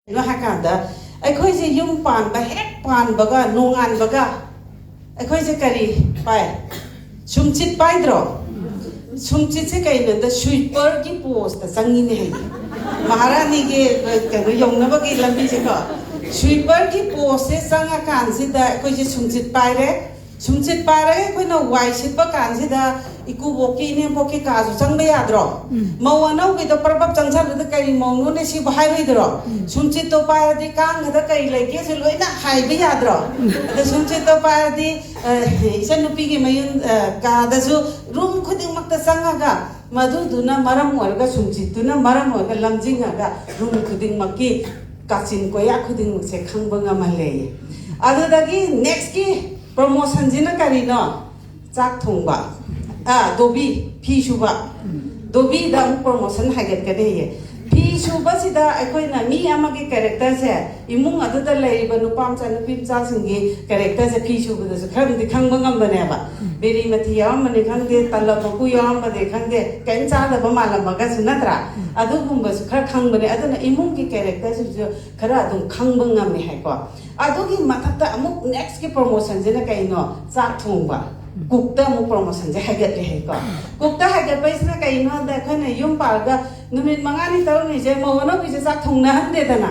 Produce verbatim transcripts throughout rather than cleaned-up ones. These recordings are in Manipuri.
ꯀꯩꯅꯣ ꯍꯥꯏꯀꯥꯟꯗ, ꯑꯩꯈꯣꯏꯁꯦ ꯌꯨꯝ ꯄꯥꯟꯕ ꯍꯦꯛ ꯄꯥꯟꯕꯒ ꯅꯣꯡꯉꯥꯟꯕꯒ ꯑꯩꯈꯣꯏꯁꯦ ꯀꯔꯤ ꯄꯥꯏ? ꯁꯨꯝꯆꯤꯠ ꯄꯥꯏꯗ꯭ꯔꯣ? ꯁꯨꯝꯆꯤꯠꯁꯦ ꯀꯩꯅꯣꯗ ꯁ꯭ꯋꯤꯄꯔꯒꯤ ꯄꯣꯁꯇ ꯆꯪꯉꯤꯅꯦ ꯍꯥꯏꯌꯦ꯫ ꯃꯍꯥꯔꯥꯅꯤꯒꯤ ꯀꯩꯅꯣ ꯌꯧꯅꯕꯒꯤ ꯂꯝꯕꯤꯁꯦꯀꯣ, ꯁ꯭ꯋꯤꯄꯔꯒꯤ ꯄꯣꯁꯁꯦ ꯆꯪꯉꯀꯥꯟꯁꯤꯗ ꯑꯩꯈꯣꯏꯁꯦ ꯁꯨꯝꯆꯤꯠ ꯄꯥꯏꯔꯦ꯫ ꯁꯨꯝꯆꯤꯠ ꯄꯥꯏꯔꯒ ꯑꯩꯈꯣꯏꯅ ꯋꯥꯏ ꯁꯤꯠꯄ ꯀꯥꯟꯁꯤꯗ ꯏꯀꯨꯕꯣꯛꯀꯤ ꯏꯅꯦꯝꯕꯣꯛꯀꯤ ꯀꯥꯁꯨ ꯆꯪꯕ ꯌꯥꯗ꯭ꯔꯣ? ꯎꯝ꯫ ꯃꯧ ꯑꯅꯧꯕꯤꯗꯣ ꯄ꯭ꯔꯕꯞ ꯆꯪꯁꯜꯂꯨꯗ ꯀꯔꯤ ꯃꯧꯅꯣꯅꯦ ꯁꯤꯕꯨ ꯍꯥꯏꯔꯣꯏꯗ꯭ꯔꯣ? ꯎꯝ꯫ ꯁꯨꯝꯆꯤꯠꯇꯣ ꯄꯥꯏꯔꯗꯤ ꯀꯥꯡꯒꯗ ꯀꯔꯤ ꯂꯩꯒꯦꯁꯦ ꯂꯣꯏꯅ ꯍꯥꯏꯕ ꯌꯥꯗ꯭ꯔꯣ? ꯎꯝ꯫ ꯑꯗ ꯁꯨꯝꯆꯤꯠꯇꯣ ꯄꯥꯏꯔꯗꯤ, ꯑ, ꯏꯆꯟꯅꯨꯄꯤꯒꯤ ꯃꯌꯨꯝ, ꯑ, ꯀꯥꯗꯁꯨ ꯔꯨꯝ ꯈꯨꯗꯤꯡꯃꯛꯇ ꯆꯪꯉꯒ ꯃꯗꯨꯗꯨꯅ ꯃꯔꯝ ꯑꯣꯏꯔꯒ, ꯁꯨꯝꯆꯤꯠꯇꯨꯅ ꯃꯔꯝ ꯑꯣꯏꯔꯒ ꯂꯝꯖꯤꯡꯉꯒ ꯔꯨꯝ ꯈꯨꯗꯤꯡꯃꯛꯀꯤ ꯀꯥꯆꯤꯟ ꯀꯣꯌꯥ ꯈꯨꯗꯤꯡꯃꯛꯁꯦ ꯈꯪꯕ ꯉꯝꯍꯜꯂꯦꯌꯦ꯫ ꯑꯗꯨꯗꯒꯤ ꯅꯦꯛꯁꯀꯤ ꯄ꯭ꯔꯣꯃꯣꯁꯟꯁꯤꯅ ꯀꯔꯤꯅꯣ? ꯆꯥꯛ ꯊꯣꯡꯕ, ꯑꯥ, ꯗꯣꯕꯤ, ꯐꯤ ꯁꯨꯕ꯫ ꯗꯣꯕꯤꯗ ꯑꯃꯨꯛ ꯄ꯭ꯔꯣꯃꯣꯁꯟ ꯍꯥꯏꯒꯠꯀꯅꯤꯌꯦ꯫ ꯐꯤ ꯁꯨꯕꯁꯤꯗ ꯑꯩꯈꯣꯏꯅ ꯃꯤ ꯑꯃꯒꯤ ꯀꯦꯔꯦꯛꯇꯔꯁꯦ, ꯏꯃꯨꯡ ꯑꯗꯨꯗ ꯂꯩꯔꯤꯕ ꯅꯨꯄꯥ ꯃꯆꯥ, ꯅꯨꯄꯤ ꯃꯆꯥꯁꯤꯡꯒꯤ ꯀꯦꯔꯦꯛꯇꯔꯁꯦ ꯐꯤ ꯁꯨꯕꯗꯁꯨ ꯈꯔꯗꯤ ꯈꯪꯕ ꯉꯝꯕꯅꯦꯕ꯫ ꯕꯦꯔꯤ ꯃꯊꯤ ꯌꯥꯎꯔꯝꯕꯅꯤ ꯈꯪꯗꯦ, ꯇꯂꯕ ꯃꯀꯨ ꯌꯥꯎꯔꯝꯕꯅꯤ ꯈꯪꯗꯦ, ꯀꯔꯤꯝ ꯆꯥꯗꯕ ꯃꯥꯜꯂꯝꯃꯒꯁꯨ, ꯅꯠꯇ꯭ꯔꯥ? ꯑꯗꯨꯒꯨꯝꯕꯁꯨ ꯈꯔ ꯈꯪꯕꯅꯦ꯫ ꯑꯗꯨꯅ ꯏꯃꯨꯡꯒꯤ ꯀꯦꯔꯦꯛꯇꯔꯁꯤꯡꯁꯨ ꯈꯔ ꯑꯗꯨꯝ ꯈꯪꯕ ꯉꯝꯃꯦ ꯍꯥꯏꯀꯣ꯫ ꯑꯗꯨꯒꯤ ꯃꯊꯛꯇ ꯑꯃꯨꯛ ꯅꯦꯛꯁꯀꯤ ꯄ꯭ꯔꯣꯃꯣꯁꯟꯁꯤꯅ ꯀꯩꯅꯣ? ꯆꯥꯛ ꯊꯣꯡꯕ꯫ ꯀꯨꯛꯇ ꯑꯃꯨꯛ ꯄ꯭ꯔꯣꯃꯣꯁꯟꯁꯦ ꯍꯥꯏꯒꯠꯂꯦ ꯍꯥꯏꯀꯣ꯫ ꯀꯨꯛꯇ ꯍꯥꯏꯒꯠꯄꯩꯁꯤꯅ ꯀꯩꯅꯣꯗ, ꯑꯩꯈꯣꯏꯅ ꯌꯨꯝ ꯄꯥꯜꯂꯒ ꯅꯨꯃꯤꯠ ꯃꯉꯥꯅꯤ ꯇꯔꯨꯛꯅꯤꯁꯦ ꯃꯧ ꯑꯅꯧꯕꯤꯁꯦ ꯆꯥꯛ ꯊꯣꯡꯅꯍꯟꯗꯦꯗꯅ,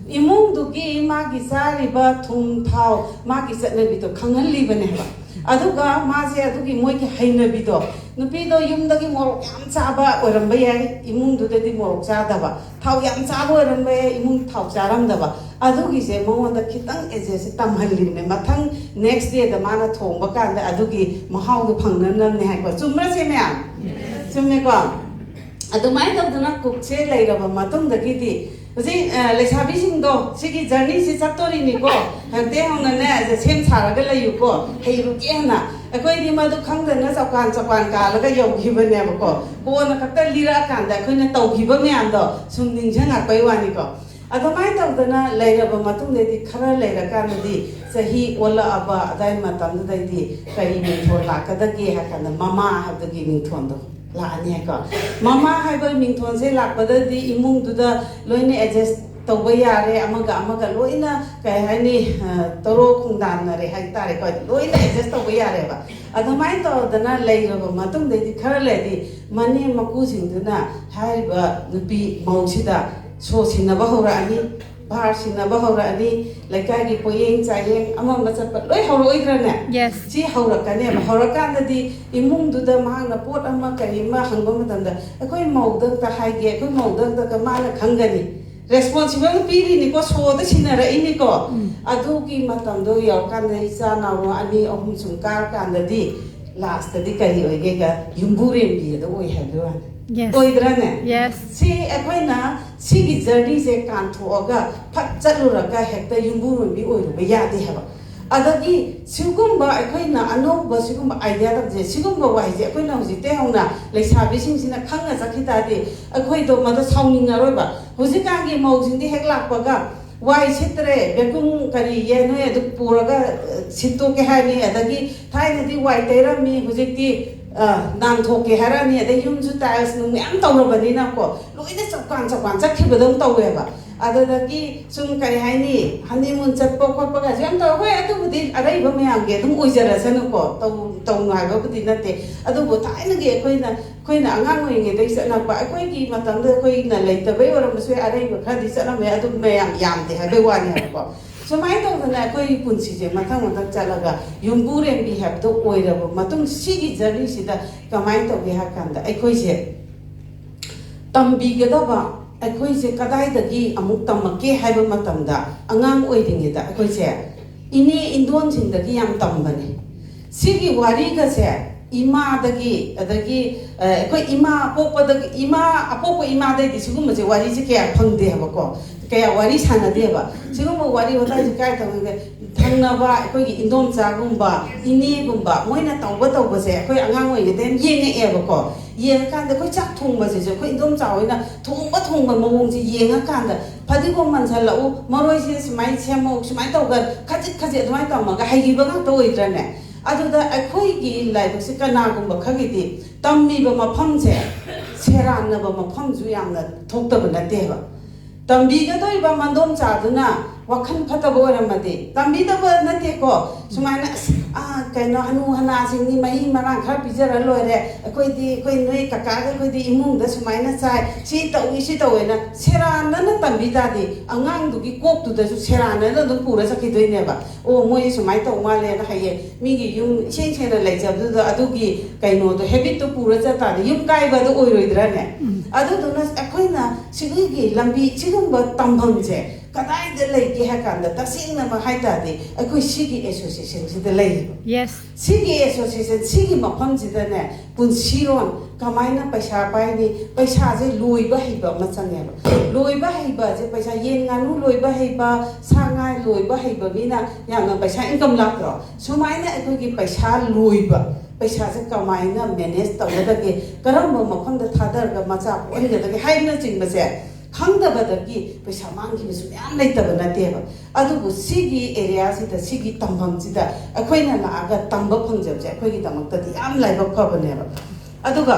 ꯏꯃꯨꯡꯗꯨꯒꯤ ꯃꯥꯒꯤ ꯆꯥꯔꯤꯕ ꯊꯨꯝ ꯊꯥꯎ, ꯃꯥꯒꯤ ꯆꯠꯅꯕꯤꯗꯣ ꯈꯪꯍꯜꯂꯤꯕꯅꯦꯕ꯫ ꯑꯗꯨꯒ ꯃꯥꯁꯦ ꯑꯗꯨꯒꯤ ꯃꯣꯏꯒꯤ ꯍꯩꯅꯕꯤꯗꯣ, ꯅꯨꯄꯤꯗꯣ ꯌꯨꯝꯗꯒꯤ ꯃꯣꯔꯣꯛ ꯌꯥꯝ ꯆꯥꯕ ꯑꯣꯏꯔꯝꯕ ꯌꯥꯏ, ꯏꯃꯨꯡꯗꯨꯗꯗꯤ ꯃꯣꯔꯣꯛ ꯆꯥꯗꯕ, ꯊꯥꯎ ꯌꯥꯝ ꯆꯥꯕ ꯑꯣꯏꯔꯝꯕ ꯌꯥꯏ, ꯏꯃꯨꯡ ꯊꯥꯎ ꯆꯥꯔꯝꯗꯕ꯫ ꯑꯗꯨꯒꯤꯁꯦ ꯃꯉꯣꯟꯗ ꯈꯤꯇꯪ ꯑꯦꯖꯦꯁꯁꯦ ꯇꯝꯍꯜꯂꯤꯕꯅꯦ꯫ ꯃꯊꯪ ꯅꯦꯛꯁ ꯗꯦꯗ ꯃꯥꯅ ꯊꯣꯡꯕ ꯀꯥꯟꯗ ꯑꯗꯨꯒꯤ ꯃꯍꯥꯎꯗꯣ ꯐꯪꯅꯅꯕꯅꯦ ꯍꯥꯏꯀꯣ꯫ ꯆꯨꯝꯕ꯭ꯔꯥ ꯁꯦ ꯃꯌꯥꯝ? ꯆꯨꯝꯃꯦꯀꯣ? ꯑꯗꯨꯃꯥꯏꯅ ꯇꯧꯗꯅ ꯀꯨꯛꯁꯦ ꯂꯩꯔꯕ ꯃꯇꯨꯡꯗꯒꯤꯗꯤ ꯍꯧꯖꯤꯛ, ꯑ, ꯂꯩꯁꯥꯕꯤꯁꯤꯡꯗꯣ ꯁꯤꯒꯤ ꯖꯔꯅꯤꯁꯤ ꯆꯠꯇꯣꯔꯤꯅꯤꯀꯣ, ꯍꯧꯖꯤꯛꯇꯩ ꯍꯧꯅꯅꯦ ꯁꯦꯝ ꯁꯥꯔꯒ ꯂꯩꯌꯨꯀꯣ, ꯍꯩꯔꯨꯒꯦ ꯍꯥꯏꯅ꯫ ꯑꯩꯈꯣꯏꯗꯤ ꯃꯗꯨ ꯈꯪꯗꯅ ꯆꯄꯥꯟ ꯆꯄꯥꯟ ꯀꯥꯜꯂꯒ ꯌꯧꯈꯤꯕꯅꯦꯕꯀꯣ꯫ ꯀꯣꯟꯅ ꯈꯛꯇ ꯂꯤꯔꯛꯑꯀꯥꯟꯗ ꯑꯩꯈꯣꯏꯅ ꯇꯧꯈꯤꯕ ꯃꯌꯥꯝꯗꯣ ꯁꯨꯝ ꯅꯤꯡꯁꯤꯡꯉꯛꯄꯩ ꯋꯥꯅꯤꯀꯣ꯫ ꯑꯗꯨꯃꯥꯏꯅ ꯇꯧꯗꯅ ꯂꯩꯔꯕ ꯃꯇꯨꯡꯗꯗꯤ, ꯈꯔ ꯂꯩꯔꯀꯥꯟꯗꯗꯤ, ꯆꯍꯤ ꯑꯣꯜꯂꯛꯑꯕ ꯑꯗꯥꯏ ꯃꯇꯝꯗꯨꯗꯩꯗꯤ ꯀꯔꯤ ꯃꯤꯡꯊꯣꯜ ꯂꯥꯛꯀꯗꯒꯦ ꯍꯥꯏ ꯀꯥꯟꯗ, ꯃꯃꯥ ꯍꯥꯏꯕꯒꯤ ꯃꯤꯡꯊꯣꯜꯗꯣ ꯂꯥꯛꯑꯅꯤ ꯍꯥꯏꯀꯣ꯫ ꯃꯃꯥ ꯍꯥꯏꯕ ꯃꯤꯡꯊꯣꯜꯁꯦ ꯂꯥꯛꯄꯗꯗꯤ ꯏꯃꯨꯡꯗꯨꯗ ꯂꯣꯏꯅ ꯑꯦꯗꯖꯁ ꯇꯧꯕ ꯌꯥꯔꯦ, ꯑꯃꯒ ꯑꯃꯒ ꯂꯣꯏꯅ, ꯀꯩ ꯍꯥꯏꯅꯤ, ꯑ, ꯇꯔꯣ ꯈꯣꯡꯗꯥꯟꯅꯔꯦ ꯍꯥꯏꯇꯥꯔꯦꯀꯣ, ꯂꯣꯏꯅ ꯑꯦꯗꯖꯁ ꯇꯧꯕ ꯌꯥꯔꯦꯕ꯫ ꯑꯗꯨꯃꯥꯏꯅ ꯇꯧꯗꯅ ꯂꯩꯔꯕ ꯃꯇꯨꯡꯗꯩꯗꯤ ꯈꯔ ꯂꯩꯔꯗꯤ ꯃꯅꯦꯝ ꯃꯀꯨꯁꯤꯡꯗꯨꯅ ꯍꯥꯏꯔꯤꯕ ꯅꯨꯄꯤ ꯃꯧꯁꯤꯗ ꯁꯣ ꯁꯤꯟꯅꯕ ꯍꯧꯔꯛꯑꯅꯤ, ꯚꯥꯔ ꯁꯤꯟꯅꯕ ꯍꯧꯔꯛꯑꯅꯤ, ꯂꯩꯀꯥꯏꯒꯤ ꯄꯣꯌꯦꯡ ꯆꯥꯌꯦꯡ ꯑꯃ ꯑꯃ ꯆꯠꯄ ꯂꯣꯏ ꯍꯧꯔꯛꯑꯣꯏꯗ꯭ꯔꯅꯦ? Yes. ꯁꯤ ꯍꯧꯔꯛꯀꯅꯦꯕ꯫ ꯍꯧꯔꯛꯀꯥꯟꯗꯗꯤ ꯏꯃꯨꯡꯗꯨꯗ ꯃꯍꯥꯛꯅ ꯄꯣꯠ ꯑꯃ ꯀꯔꯤ ꯑꯃ ꯍꯪꯕ ꯃꯇꯝꯗ ꯑꯩꯈꯣꯏ ꯃꯧꯗ ꯑꯝꯇ ꯍꯥꯏꯒꯦ, ꯑꯩꯈꯣꯏ ꯃꯧꯗ ꯑꯝꯇ ꯃꯥꯅ ꯈꯪꯒꯅꯤ꯫ ꯔꯦꯁꯄꯣꯟꯁꯤꯕꯜ ꯄꯤꯔꯤꯅꯤꯀꯣ, ꯁꯣꯗ ꯁꯤꯟꯅꯔꯛꯏꯅꯤꯀꯣ꯫ ꯑꯗꯨꯒꯤ ꯃꯇꯝꯗꯣ ꯌꯧꯔꯀꯥꯟꯗ ꯏꯆꯥ ꯅꯥꯎ ꯑꯅꯤ ꯑꯍꯨꯝ ꯁꯨꯝ ꯀꯥꯔꯀꯥꯟꯗꯗꯤ ꯂꯥꯁꯇꯗꯤ ꯀꯔꯤ ꯑꯣꯏꯒꯦꯒ ꯌꯨꯝꯕꯨꯔꯦꯝꯕꯤ ꯑꯗꯣ ꯑꯣꯏ ꯍꯥꯏꯕ ꯋꯥꯅꯤ꯫ Yes. ꯑꯣꯏꯗ꯭ꯔꯅꯦ? Yes. ꯁꯤ ꯑꯩꯈꯣꯏꯅ ꯁꯤꯒꯤ ꯖꯔꯅꯤꯁꯦ ꯀꯥꯟꯊꯣꯛꯑꯒ ꯐꯠ ꯆꯠꯂꯨꯔꯒ ꯍꯦꯛꯇ ꯌꯨꯝꯕꯨꯔꯦꯝꯕꯤ ꯑꯣꯏꯔꯨꯕ ꯌꯥꯗꯦ ꯍꯥꯏꯕ꯫ ꯑꯗꯒꯤ ꯁꯤꯒꯨꯝꯕ ꯑꯩꯈꯣꯏꯅ ꯑꯅꯧꯕ ꯁꯤꯒꯨꯝꯕ ꯑꯥꯏꯗꯤꯌꯥ ꯇꯧꯁꯦ, ꯁꯤꯒꯨꯝꯕ ꯋꯥꯍꯩꯁꯦ ꯑꯩꯈꯣꯏꯅ ꯍꯧꯖꯤꯛꯇꯩ ꯍꯧꯅ ꯂꯩꯁꯥꯕꯤꯁꯤꯡꯁꯤꯅ ꯈꯪꯅ ꯆꯠꯈꯤ ꯇꯥꯔꯗꯤ ꯑꯩꯈꯣꯏꯗꯣ ꯃꯗꯨ ꯁꯥꯎꯅꯤꯡꯉꯔꯣꯏꯕ꯫ ꯍꯧꯖꯤꯛꯀꯥꯟꯒꯤ ꯃꯧꯁꯤꯡꯗꯤ ꯍꯦꯛ ꯂꯥꯛꯄꯒ ꯋꯥꯏ ꯁꯤꯠꯇ꯭ꯔꯦ, ꯕꯦꯀꯨꯝ ꯀꯔꯤ ꯌꯦ ꯅꯣꯏ ꯑꯗꯨ ꯄꯨꯔꯒ, ꯑ, ꯁꯤꯠꯇꯣꯛꯀꯦ ꯍꯥꯏꯔꯅꯤ, ꯑꯗꯒꯤ ꯊꯥꯏꯅꯗꯤ ꯋꯥꯏ ꯇꯩꯔꯝꯃꯤ, ꯍꯧꯖꯤꯛꯇꯤ, ꯑ, ꯅꯥꯟꯊꯣꯛꯀꯦ ꯍꯥꯏꯔꯛꯑꯅꯤ, ꯑꯗꯩ ꯌꯨꯝꯁꯨ ꯇꯥꯏꯜꯁ ꯅꯨꯡ ꯃꯌꯥꯝ ꯇꯧꯔꯕꯅꯤꯅꯀꯣ, ꯂꯣꯏꯅ ꯆꯞꯀꯥꯟ ꯆꯞꯀꯥꯟ ꯆꯠꯈꯤꯕꯗꯧ ꯇꯧꯋꯦꯕ꯫ ꯑꯗꯨꯗꯒꯤ ꯁꯨꯝ ꯀꯔꯤ ꯍꯥꯏꯅꯤ, ꯍꯅꯤꯃꯨꯟ ꯆꯠꯄ ꯈꯣꯠꯄꯒꯁꯨ ꯌꯥꯝ ꯇꯧꯋꯦ꯫ ꯍꯣꯏ, ꯑꯗꯨꯕꯨꯗꯤ ꯑꯔꯩꯕ ꯃꯌꯥꯝꯒꯤ ꯑꯗꯨꯝ ꯑꯣꯏꯖꯔꯁꯅꯨꯀꯣ, ꯇꯧ-, ꯇꯧꯅꯨ ꯍꯥꯏꯕꯕꯨꯗꯤ ꯅꯠꯇꯦ꯫ ꯑꯗꯨꯕꯨ ꯊꯥꯏꯅꯒꯤ ꯑꯩꯈꯣꯏꯅ, ꯑꯩꯈꯣꯏꯅ ꯑꯉꯥꯡ ꯑꯣꯏꯔꯤꯉꯩꯗꯒꯤ ꯆꯠꯂꯛꯄ, ꯑꯩꯈꯣꯏꯒꯤ ꯃꯇꯝꯗ ꯑꯩꯈꯣꯏꯅ ꯂꯩꯇꯕꯩ ꯑꯣꯏꯔꯝꯕꯁꯨ ꯌꯥꯏ, ꯑꯔꯩꯕ ꯈꯔꯗꯤ ꯆꯠꯂꯝꯃꯦ, ꯑꯗꯨ ꯃꯌꯥꯝ ꯌꯥꯝꯗꯦ ꯍꯥꯏꯕꯩ ꯋꯥꯅꯦꯕꯀꯣ꯫ ꯁꯨꯃꯥꯏꯅ ꯇꯧꯗꯅ ꯑꯩꯈꯣꯏꯒꯤ ꯄꯨꯟꯁꯤꯁꯦ ꯃꯊꯪ ꯃꯊꯪ ꯆꯠꯂꯒ ꯌꯨꯝꯕꯨꯔꯦꯝꯕꯤ ꯍꯥꯏꯕꯗꯣ ꯑꯣꯏꯔꯕ ꯃꯇꯨꯡ, ꯁꯤꯒꯤ ꯖꯔꯅꯤꯁꯤꯗ ꯀꯃꯥꯏꯅ ꯇꯧꯒꯦ ꯍꯥꯏꯕ ꯀꯥꯟꯗ, ꯑꯩꯈꯣꯏꯁꯦ ꯇꯝꯕꯤꯒꯗꯕ, ꯑꯩꯈꯣꯏꯁꯦ ꯀꯗꯥꯏꯗꯒꯤ ꯑꯃꯨꯛ ꯇꯝꯃꯛꯀꯦ ꯍꯥꯏꯕ ꯃꯇꯝꯗ, ꯑꯉꯥꯡ ꯑꯣꯏꯔꯤꯉꯩꯗ ꯑꯩꯈꯣꯏꯁꯦ ꯏꯅꯦ ꯏꯟꯗꯣꯟꯁꯤꯡꯗꯒꯤ ꯌꯥꯝ ꯇꯝꯕꯅꯦ꯫ ꯁꯤꯒꯤ ꯋꯥꯔꯤꯒꯁꯦ ꯏꯃꯥꯗꯒꯤ, ꯑꯗꯒꯤ, ꯑ, ꯑꯩꯈꯣꯏ ꯏꯃꯥ ꯄꯣꯛꯄꯗꯒꯤ, ꯏꯃꯥ, ꯑꯄꯣꯛꯄ ꯏꯃꯥꯗꯩꯗꯤ ꯁꯤꯒꯨꯝꯕꯁꯦ, ꯋꯥꯔꯤꯁꯦ ꯀꯌꯥ ꯐꯪꯗꯦ ꯍꯥꯏꯕꯀꯣ, ꯀꯌꯥ ꯋꯥꯔꯤ ꯁꯥꯟꯅꯗꯦꯕ꯫ ꯁꯤꯒꯨꯝꯕ ꯋꯥꯔꯤ ꯋꯥꯇꯥꯏꯁꯦ ꯀꯥꯏ ꯇꯧꯒꯦ? ꯊꯪꯅꯕ ꯑꯩꯈꯣꯏꯒꯤ ꯏꯟꯗꯣꯝꯆꯥꯒꯨꯝꯕ, ꯏꯅꯦꯒꯨꯝꯕ, ꯃꯣꯏꯅ ꯇꯧꯕ ꯇꯧꯕꯁꯦ ꯑꯩꯈꯣꯏ ꯑꯉꯥꯡ ꯑꯣꯏꯔꯤꯉꯩꯗ ꯌꯥꯝ ꯌꯦꯡꯉꯛꯑꯦꯕꯀꯣ꯫ ꯌꯦꯡꯉꯀꯥꯟꯗ ꯑꯩꯈꯣꯏ ꯆꯥꯛ ꯊꯣꯡꯕꯁꯤꯁꯨ ꯑꯩꯈꯣꯏ ꯏꯟꯗꯣꯝꯆꯥ ꯍꯣꯏꯅ ꯊꯣꯡꯕ ꯊꯣꯡꯕ ꯃꯑꯣꯡꯁꯦ ꯌꯦꯡꯉꯀꯥꯟꯗ, "ꯐꯗꯤꯒꯣꯝ ꯃꯟꯁꯜꯂꯛꯎ, ꯃꯔꯣꯏꯁꯦ ꯁꯨꯃꯥꯏꯅ ꯁꯦꯝꯃꯣ", ꯁꯨꯃꯥꯏꯅ ꯇꯧꯒ ꯈꯖꯤꯛ ꯈꯖꯤꯛ ꯑꯗꯨꯃꯥꯏꯅ ꯇꯝꯃꯒ ꯍꯩꯈꯤꯕ ꯉꯥꯛꯇ ꯑꯣꯏꯗ꯭ꯔꯅꯦ? ꯑꯗꯨꯗ ꯑꯩꯈꯣꯏꯒꯤ ꯂꯥꯏꯕꯛꯁꯦ ꯀꯅꯥꯒꯨꯝꯕ ꯈꯔꯒꯤꯗꯤ ꯇꯝꯃꯤꯕ ꯃꯐꯝꯁꯦ ꯁꯦꯔꯥꯟꯅꯕ ꯃꯐꯝꯁꯨ ꯌꯥꯝꯅ ꯊꯣꯛꯇꯕ ꯅꯠꯇꯦꯕ꯫ ꯇꯝꯕꯤꯒꯗꯧꯔꯤꯕ ꯃꯗꯣꯝꯆꯥꯗꯨꯅ ꯋꯥꯈꯜ ꯐꯠꯇꯕ ꯑꯣꯏꯔꯝꯃꯗꯤ, ꯇꯝꯕꯤꯗꯕ ꯅꯠꯇꯦꯀꯣ, ꯁꯨꯃꯥꯏꯅ ꯑꯁ, ꯑꯥ, ꯀꯩꯅꯣ, ꯍꯅꯨ ꯍꯅꯥꯁꯤꯡꯅꯤ, ꯃꯍꯤ ꯃꯔꯥꯡ ꯈꯔ ꯄꯤꯖꯔ ꯂꯣꯏꯔꯦ, ꯑꯩꯈꯣꯏꯗꯤ, ꯑꯩꯈꯣꯏ ꯅꯣꯏ ꯀꯀꯥꯒ ꯑꯩꯈꯣꯏꯗꯤ ꯏꯃꯨꯡꯗ ꯁꯨꯃꯥꯏꯅ ꯆꯥꯏ, ꯁꯤ ꯇꯧꯏ, ꯁꯤ ꯇꯧꯋꯦꯅ ꯁꯦꯔꯥꯟꯅꯅ ꯇꯝꯕꯤ ꯇꯥꯔꯗꯤ, ꯑꯉꯥꯡꯗꯨꯒꯤ ꯀꯣꯛꯇꯨꯗꯁꯨ ꯁꯦꯔꯥꯟꯅꯅ ꯑꯗꯨꯝ ꯄꯨꯔ ꯆꯠꯈꯤꯗꯣꯏꯅꯦꯕ꯫ ꯑꯣ, ꯃꯣꯏ ꯁꯨꯃꯥꯏꯅ ꯇꯧ ꯃꯥꯜꯂꯦꯅ ꯍꯌꯦꯡ ꯃꯤꯒꯤ ꯌꯨꯝ ꯏꯁꯦꯡ ꯁꯦꯡꯅ ꯂꯩꯖꯕꯗꯨꯗ ꯑꯗꯨꯒꯤ ꯀꯩꯅꯣꯗꯣ, ꯍꯦꯕꯤꯠꯇꯣ ꯄꯨꯔ ꯆꯠ ꯇꯥꯔꯗꯤ ꯌꯨꯝ ꯀꯥꯏꯕ ꯑꯗꯨ ꯑꯣꯏꯔꯣꯏꯗ꯭ꯔꯅꯦ? ꯑꯗꯨꯗꯨꯅ ꯑꯩꯈꯣꯏꯅ ꯁꯤꯒꯤ ꯂꯝꯕꯤ, ꯁꯤꯒꯨꯝꯕ ꯇꯝꯐꯝꯁꯦ ꯀꯗꯥꯏꯗ ꯂꯩꯒꯦ ꯍꯥꯏ ꯀꯥꯟꯗ, ꯇꯁꯦꯡꯅꯃꯛ ꯍꯥꯏ ꯇꯥꯔꯗꯤ ꯑꯩꯈꯣꯏ ꯁꯤꯒꯤ ꯑꯦꯁꯣꯁꯤꯌꯦꯁꯟꯁꯤꯗ ꯂꯩꯌꯦꯕ꯫ Yes. ꯁꯤꯒꯤ ꯑꯦꯁꯣꯁꯤꯌꯦꯁꯟ, ꯁꯤꯒꯤ ꯃꯐꯝꯁꯤꯗꯅꯦ, ꯄꯨꯟꯁꯤꯔꯣꯟ ꯀꯃꯥꯏꯅ ꯄꯩꯁꯥ ꯄꯥꯏꯅꯤ? ꯄꯩꯁꯥꯁꯦ ꯂꯣꯏꯕ ꯍꯩꯕ ꯑꯃ ꯆꯪꯉꯦꯕ꯫ ꯂꯣꯏꯕ ꯍꯩꯕꯁꯦ, ꯄꯩꯁꯥ, ꯌꯦꯟ ꯉꯥꯅꯨ ꯂꯣꯏꯕ ꯍꯩꯕ, ꯁꯥ ꯉꯥ ꯂꯣꯏꯕ ꯍꯩꯕ ꯃꯤꯅ ꯌꯥꯝꯅ ꯄꯩꯁꯥ ꯏꯟꯀꯝ ꯂꯥꯛꯇ꯭ꯔꯣ? ꯁꯨꯃꯥꯏꯅ ꯑꯩꯈꯣꯏꯒꯤ ꯄꯩꯁꯥ ꯂꯣꯏꯕ, ꯄꯩꯁꯥꯁꯦ ꯀꯃꯥꯏꯅ ꯃꯦꯅꯦꯖ ꯇꯧꯒꯗꯒꯦ, ꯀꯔꯝꯕ ꯃꯐꯝꯗ ꯊꯥꯗꯔꯒ ꯃꯆꯥ ꯄꯣꯛꯍꯟꯒꯗꯒꯦ ꯍꯥꯏꯕꯅꯆꯤꯡꯕꯁꯦ ꯈꯪꯗꯕꯗꯒꯤ ꯄꯩꯁꯥ ꯃꯥꯡꯈꯤꯕꯁꯨ ꯃꯌꯥꯝ ꯂꯩꯇꯕ ꯅꯠꯇꯦꯕ꯫ ꯑꯗꯨꯕꯨ ꯁꯤꯒꯤ ꯑꯦꯔꯤꯌꯥꯁꯤꯗ, ꯁꯤꯒꯤ ꯇꯝꯐꯝꯁꯤꯗ ꯑꯩꯈꯣꯏꯅ ꯂꯥꯛꯑꯒ ꯇꯝꯕ ꯐꯪꯖꯕꯁꯦ ꯑꯩꯈꯣꯏꯒꯤꯗꯃꯛꯇꯗꯤ ꯌꯥꯝ ꯂꯥꯏꯕꯛ ꯐꯕꯅꯦꯕ꯫ ꯑꯗꯨꯒ